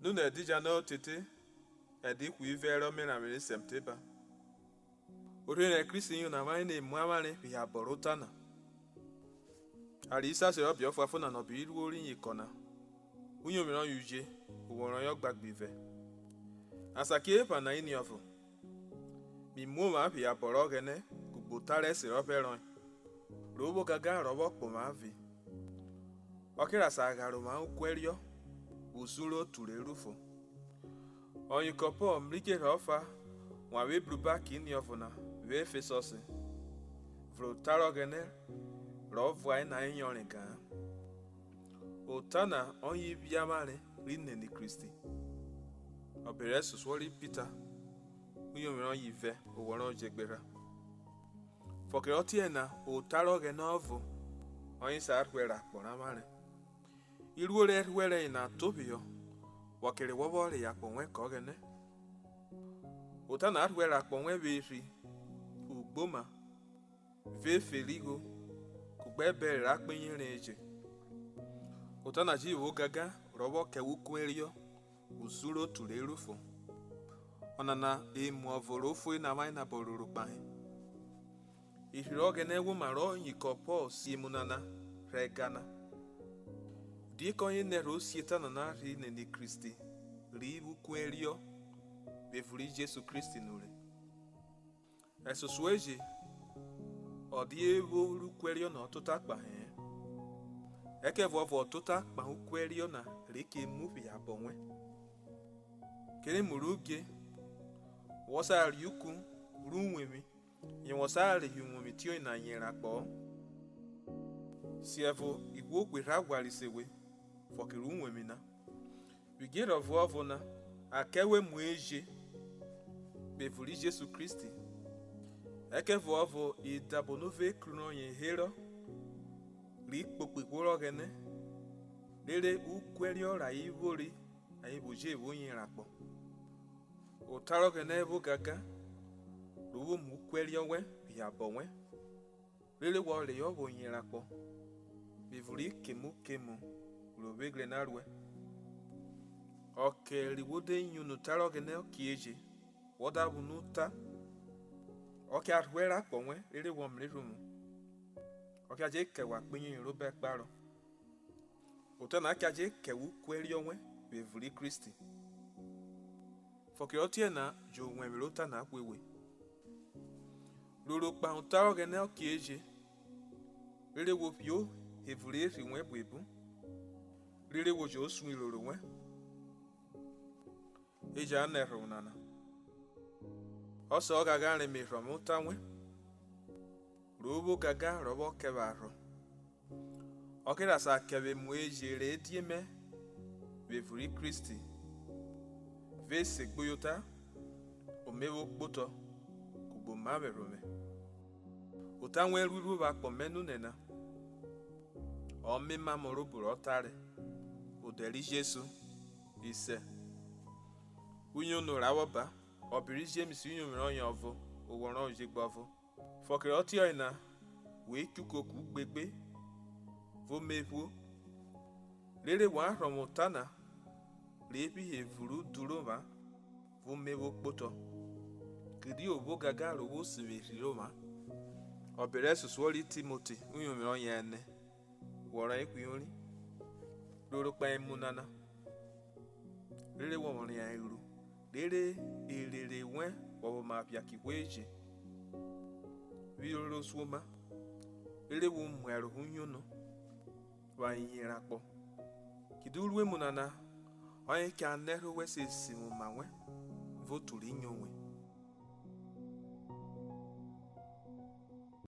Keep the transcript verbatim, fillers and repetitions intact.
Nonẹ ẹdidjana otete, ẹdẹ ihwe ivẹ rẹ ọmeranvwe rẹ Sẹptẹmba. Orherẹn Kristi yono avwanre nẹ e mu avwanre phihọ abọ rẹ ota na. A rẹ isase rẹ ọbe ọfuanfon nana ọbe iruo ri iyinkọn na, uyovwin rọyen uje, owọ rọyen ọgbagba ivẹ. Asakiephana iniọvo, mi mu ovwan phihọ abọ rẹ Ọghẹnẹ kugbe ota rẹ ẹserọphẹ rọyen, ro vwo ogangan rọ vwọ kpọ ovwan ve. Ọke ra sa ghare ovwan ukuẹriọ vwẹ usun rẹ otu rẹ Rufo. Ọyinkọn Pọl mrẹ idjerhe ọfa wan vwẹ ebruba kẹ iniọvo na vwẹ Efesọs, vrẹ ota rẹ Ọghẹnẹ rọ vuẹ ayen na iyọnrọn gan-an. Ota na ọyen ivbi avwanre ri nene Kristi. Ọbe rẹ ẹsosuọ ri Pita, uyovwin rọyen ivẹ, owọ rọyen uje gberha. Fọkẹ rọ tiẹna, ota rẹ Ọghẹnẹ ọvo ọyen sa rhuẹrẹ akpọ rẹ avwanre. Iruo rẹ ẹrhuẹrẹ yena to phihọ vwọ kere wọ vwọ reyọ akpọ wẹn kẹ Ọghẹnẹ. Ota na rhuẹrẹ akpọ wẹn vwẹ erhi, ugboma, vẹ efe rẹ igho, kugbe ẹbẹre rẹ akpeyeren eje. Ota na ji vwo ogangan rọ vwọ kẹ ukuẹriọ usun rẹ otu rẹ Rufo. Ọnana emu ọvo ro fori nẹ avwanre nabọ roro kpahen. Erhi rẹ Ọghẹnẹ womarẹ ọyinkọn Pọl si emu nana rhe ẹga na. Die kọyen nẹrhẹ o si eta nana rhi nene Kristi ri vwo ukuẹriọ vwẹ evun ri Jesu Kristi nure? Ẹsosuọ eje, ọ dia vwo ru ukuẹriọ na ọ tota kpahen-en. Ẹkẹvuọvo ọ tota kpahen ukuẹriọ na re ke mu phihọ abọ wẹn. Kerẹ emu rẹ udje, wọ sa riuku rẹ uwevwin, yẹ wọ sa reyọ uwevwin tiọyena yeren akpọ-ọ. Siẹvo ihwo hwe rha ghwa ri se we fọkẹ rẹ uwevwin na. Vwẹ idjerhe ọvuọvo na, a kẹ wẹ emu eje vwẹ evun ri Jesu Kristi. Ẹkẹvuọvo idabono vẹ ekru rọyen herọ ri kpokpo ihwo rẹ Ọghẹnẹ, rere ukuẹriọ rẹ ayen vwori ayen vwo je vwo yeren akpọ. Ota rẹ Ọghẹnẹ vwo gangan ro vwo mu ukuẹriọ wẹn phihọ abọ wẹn, rere wọ reyọ vwo yeren akpọ vwẹ evun ri kemu kemu ro vwo eghre na ruẹ. Ọke ri wo de yono ota rẹ Ọghẹnẹ ọkieje, wọ da vwẹ unu ta, ọ cha rhuẹrẹ akpọ wẹn rere wọ mrẹ erhuvwu, ọ cha je kẹ wẹ akpeyeren ro bẹn kparọ. Ota na cha je kẹ wẹ ukuẹriọ wẹn vwẹ evun ri Kristi. Fọkẹ ọtiọyena, jẹ owẹnvwe rẹ ota na hwe we. Roro kpahen ota rẹ Ọghẹnẹ ọkieje, rere wo phio evun rẹ erhi wẹn buebun, rere wo jẹ o sun iroro wẹn. E jẹ a nẹ ẹrhovwo nana. Ọsẹ ọghanghanre me rhọvwọn ota wẹn, ro vwo ogangan rọ vwọ kẹ vwẹ arhọ. Ọke ra sa kẹ vwẹ emu eje rẹ edie mẹ vwẹ evun ri Kristi, vẹ esegbuyota, o me vwo kpotọ, kugbe omavwerhovwẹn. Ota wẹn ruiruo vwẹ akpọ mẹ nonẹna, ọ me mamọ rẹ obo rọ tare, odẹ ri Jesu, Isẹ. Uyono ra vwọ ba, ọbe ri Jems uyovwin rọyen ọvo, owọ rọyen uje gbọvo. Fọkẹ rẹ ọtiọyena, we chuko kugbe gbe, vwo me phuo, rere wa rhọvwọn ota na re phihọ evun rẹ udu rẹ ovwan, vwo me vwo kpotọ, kidie o vwo ogangan ro vwo sivwi erhi rẹ ovwan. Ọbe rẹ ẹsosuọ ri Timoti, uyovwin rọyen ẹne, wọ rọyen ihwe ri roro kpahen emu nana, rere wọ vwọ riẹn ru, rere erere wẹn wọ vwọ ma phia kẹ ihwo eje. Vwẹ iroro suoma, rere wo mu ẹrohọ uyono vwẹ ayen yeren akpọ. Kidie uruemu nana ọyen cha nẹrhẹ owẹ se sivwi oma wẹn vẹ otu ri nyo wẹn.